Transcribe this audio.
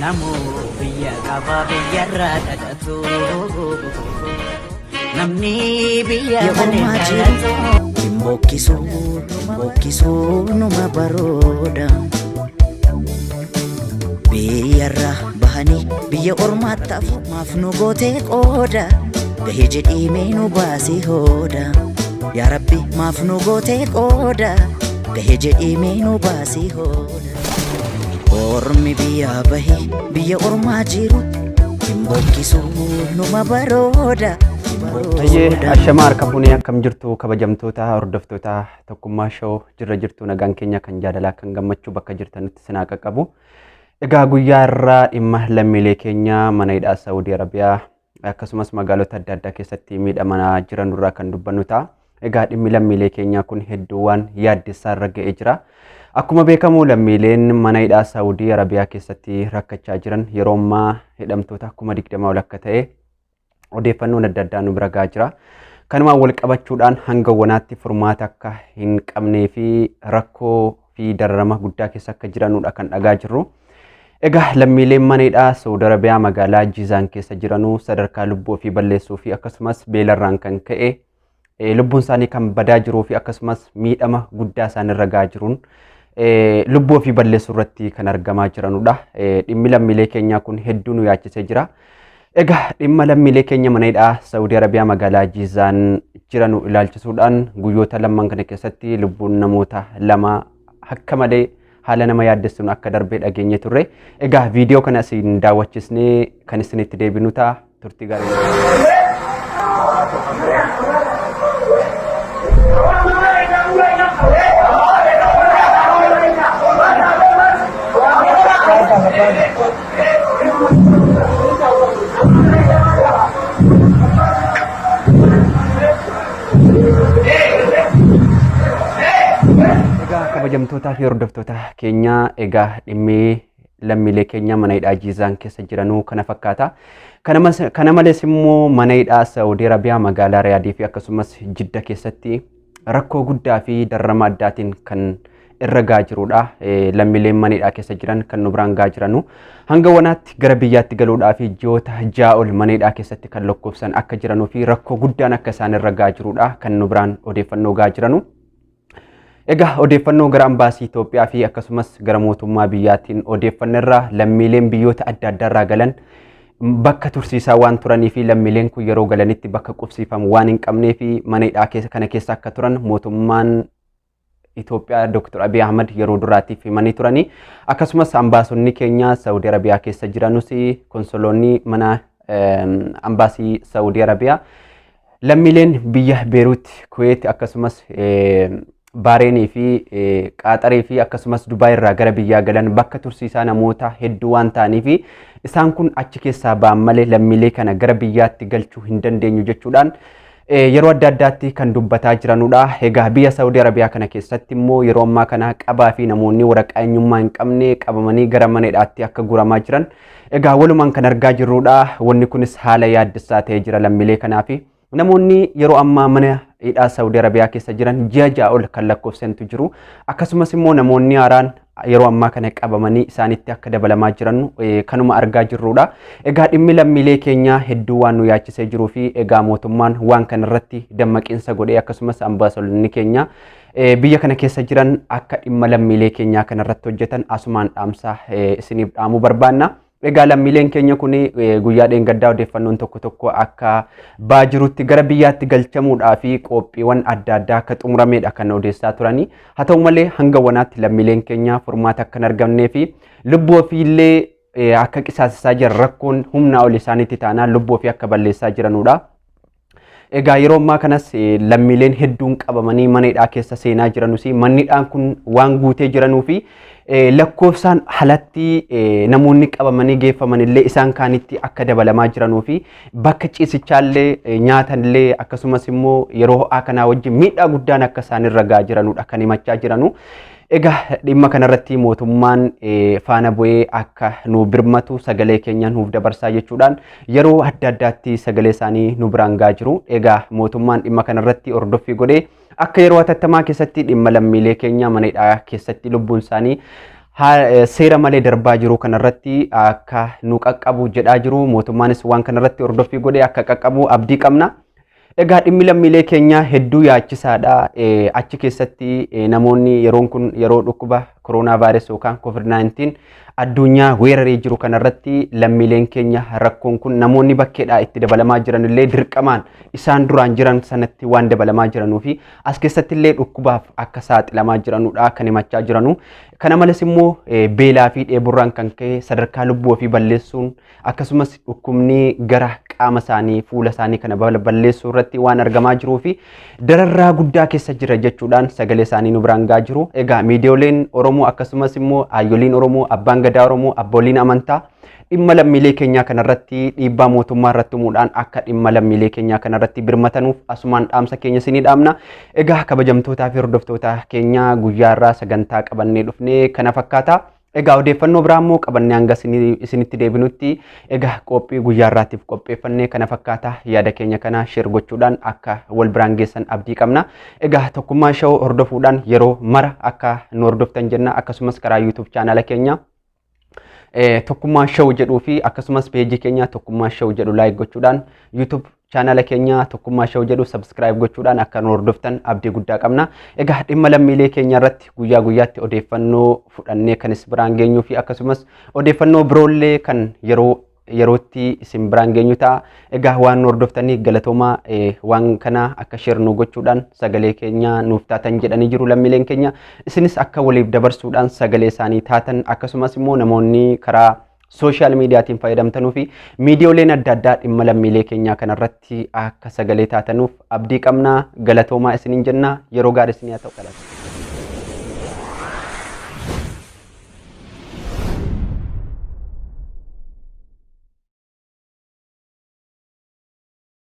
Namuu biyya qabaa biyyarraa dhalatu. Namni biyya malee dhalatu. Hin bokkisuu numa barooda. Biyyarraa bahanii biyya ormaatti hafu maaf nu gootee qooda. Gahee jedhii mee nu baasii hooda. Yaa Rabbi maaf nu gootee qooda. Gahee jedhii mee nu baasii hooda. Ormi biyyaa bahee biyya ormaa jiru hin bokkisuu numa barooda. Hayyee ashamaa harka fuunee akkam jirtu kabajamtoota hordoftoota tokkummaa shoo jirra jirtu nagaan keenya kan jaalalaa kan gammachuu bakka jirtanitti sinaa qaqqabu. Egaa guyyaa irraa dhimma lammiilee keenya mana hidhaa Saawudii Arabiyaa akkasumas magaalota adda addaa keessatti miidhamaa jiran irraa kan dubbannu ta'a. Egaa dhimmi lammiilee keenyaa kun hedduu waan yaaddessaa irra ga'ee jira. Akkuma beekamu lammiileen mana hidhaa Saawudii Arabiyaa keessatti rakkachaa jiran yeroo ammaa hidhamtoota 20,000 ol akka ta'e odeeffannoon adda addaa nu bira gahaa jira. Kanumaan wal qabachuudhaan hanga wanaatti furmaata akka hin qabnee fi rakkoo fi dararama guddaa keessa akka jiranudha kan dhagaa jirru. Egaa lammiileen mana hidhaa Saawud Arabiyaa magaalaa Jizaan keessa jiranuu sadarkaa lubbuu ofii balleessuu fi akkasumas beelarraan kan ka'e lubbuun isaanii kan badaa jiruu fi akkasumas miidhama guddaa isaanirra gahaa jiruun lubbuu ofii balleessuu irratti kan argamaa jiranudha. Dhimmi lammiilee keenyaa kun hedduu nu yaachisee jira. Egaa dhimma lammiilee keenya mana hidhaa Saawudii Arabiyaa magaalaa Jizaan jiranu ilaalchisuudhaan guyyoota lamman kana keessatti lubbuun namoota lama akka malee haala nama yaaddessuun akka darbee dhageenye turre. Egaa viidiyoo kana isin daawwachisnee kan isinitti deebinu ta'a turtii gaarii. Egaa kabajamtootaa fi hordoftoota keenyaa egaa dhimmi lammiilee keenya mana hidhaa Jiizaan keessa jiranuu kana fakkaata. Kana malees immoo mana hidhaa Saawudii Arabiyaa magaalaa Riyaadii fi akkasumas Jidda keessatti rakkoo guddaa fi dararama addaatiin kan irra gahaa jirudha. Lammiileen mana hidhaa keessa jiran kan nu biraan gahaa jiranu. Hanga wanaatti gara biyyaatti galuudhaa fi ji'oota 6 ol mana hidhaa keessatti kan lakkoofsan akka jiranuu fi rakkoo guddaan akka isaan irra gahaa jirudha kan nu biraan odeeffannoo gahaa jiranu. Egaa odeeffannoo gara ambaasii Itoophiyaa fi akkasumas gara mootummaa biyyaatiin odeeffannerraa lammiileen biyyoota adda addaarraa galan bakka tursiisaa waan turanii fi lammiileen kun yeroo galanitti bakka qubsiifamu waan hin qabnee fi mana hidhaa kana keessa akka turan mootummaan Itoophiyaa Dr. Abiy Ahmad yeroo duraatiif himanii turanii. Akkasumas ambaasonni keenya Saawudii Arabiyaa keessa jiranus konsoloonni mana ambaasii Saawudii Arabiyaa lammiileen biyya Beeruut, Kuweet akkasumas Baareenii fi Qaaxarii fi akkasumas Dubaay irraa gara biyyaa galan bakka tursiisaa namoota hedduu waan ta'anii fi isaan kun achi keessaa ba'an malee lammiilee kana gara biyyaatti galchuu hin dandeenyu jechuudhaan yeroo adda addaatti kan dubbataa jiranudha. Egaa biyya Saawudii Arabiyaa kana keessatti immoo yeroo ammaa kana qabaa fi namoonni waraqaa eenyummaa hin qabne qabamanii gara mana hidhaatti akka guramaa jiran egaa walumaan kan argaa jirrudha. Wanni kunis haala yaaddessaa ta'ee jira lammiilee kanaafi. Namoonni yeroo ammaa mana hidhaa Saawudii Arabiyaa keessa jiran ji'a 6 ol kan lakkoofsantu jiru. Akkasumas immoo namoonni haaraan yeroo ammaa kana qabamanii isaanitti akka dabalamaa jiran kanuma argaa jirrudha. Egaa dhimmi lammiilee keenyaa hedduu waan nu yaachisee jiruu fi egaa mootummaan waan kanarratti dammaqiinsa godhee akkasumas ambaasoloonni keenya biyya kana keessa jiran akka dhimma lammiilee keenyaa kanarratti hojjetan asumaan dhaamsa isiniif dhaamuu barbaanna. Egaa lammiileen keenya kun guyyaa dheengaddaa odeeffannoon tokko tokko akka baa jirutti gara biyyaatti galchamuudhaa fi qophiiwwan adda addaa akka xumuramedha kan odeessaa turanii. Haa ta'u malee hanga wanaatti lammiileen keenya furmaata akka hin argamnee fi lubbuu ofiillee akka qisaasisaa jiran rakkoon humnaa ol isaaniitti taanaan lubbuu ofii akka balleessaa jiranudha. Egaa yeroo ammaa kanas lammiileen hedduun qabamanii mana hidhaa keessa seenaa jiranus manni hidhaan kun waan guutee jiranuu fi lakkoofsaan alatti namoonni qabamanii geeffaman illee isaan kaanitti akka dabalamaa jiranuu fi bakka ciisichaallee nyaatanillee akkasumas immoo yeroo ho'aa kanaa wajjin miidhaa guddaan akka isaan irra gahaa jiranudha kan himachaa jiranu. Egaa dhimma kanarratti mootummaan faana bu'ee akka nu birmatu sagalee keenya nuuf dabarsaa jechuudhaan yeroo adda addaatti sagalee isaanii nu biraan gahaa jiru. Egaa mootummaan dhimma kanarratti hordoffii godhee akka yeroo hatattamaa keessatti dhimma lammiilee keenya mana hidhaa keessatti lubbuun isaanii seera malee darbaa jiru kanarratti akka nu qaqqabu jedhaa jiru. Mootummaanis waan kanarratti hordoffii godhee akka qaqqabu abdii qabna. Egaa dhimmi lammiilee keenyaa hedduu yaachisaadha. Achi keessatti namoonni yeroon kun yeroo dhukkuba koronaa vaayirasii yookaan COVID-19 addunyaa weeraree jiru kanarratti lammiileen keenya rakkoon kun namoonni bakkeedhaa itti dabalamaa jiran illee dirqamaan isaan duraan jiran sanatti waan dabalamaa jiranuu fi as keessatti illee dhukkubaaf akka saaxilamaa jiranudha kan himachaa jiranu. Kana malees immoo beelaa fi dheeburraan kan ka'e sadarkaa lubbuu ofii balleessuun akkasumas dhukkubni gara qaama isaanii fuula isaanii kana balleessuu irratti waan argamaa jiruu fi dararraa guddaa keessa jira jechuudhaan sagalee isaanii nu biraan gahaa jiru. Egaa miidiyooleen Oromoo akkasumas immoo hayyoliin Oromoo, abbaan gadaa Oromoo, abbooliin amantaa dhimma lammiilee keenyaa kanarratti dhiibbaa mootummaa irratti uumuudhaan akka dhimma lammiilee keenyaa kanarratti birmatanuuf asumaan dhaamsa keenya isinii dhaamna. Egaa kabajamtootaa fi hordoftoota keenya guyyaa irraa sagantaa qabannee dhufnee kana fakkaata. Egaa odeeffannoo biraa immoo qabannee hanga isinitti deebinutti egaa qophii guyyaa irraatiif qopheeffannee kana fakkaata. Yaada keenya kana share gochuudhaan akka wal biraan geessan abdii qabna. Egaa Tokkummaa Show hordofuudhaan yeroo mara akka nu hordoftan jenna. Akkasumas karaa YouTube chaanala keenya Tokkummaa Show jedhuu fi akkasumas peejii keenya Tokkummaa Show jedhu like gochuudhaan, YouTube chaanala keenya Tokkummaa Show jedhu subscribe gochuudhaan akka nu hordoftan abdii guddaa qabna. Egaa dhimma lammiilee keenya irratti guyyaa guyyaatti odeeffannoo fudhannee kan isin biraan geenyuu fi akkasumas odeeffannoo biroollee kan yeroo yerootti isin biraan geenyu ta'a. Egaa waan nu hordoftanii galatoomaa. Waan kana akka share nu gochuudhaan sagalee keenya nuuf taatan jedhanii jiru lammiileen keenya. Isinis akka waliif dabarsuudhaan sagalee isaanii taatan, akkasumas immoo namoonni karaa social miidiyaatiin fayyadamtanuu fi miidiyooleen adda addaa dhimma lammiilee keenyaa kanarratti akka sagalee taatanuuf abdii qabna. Galatoomaa isiniin jenna. Yeroo gaarii isinii haa ta'u. Galata.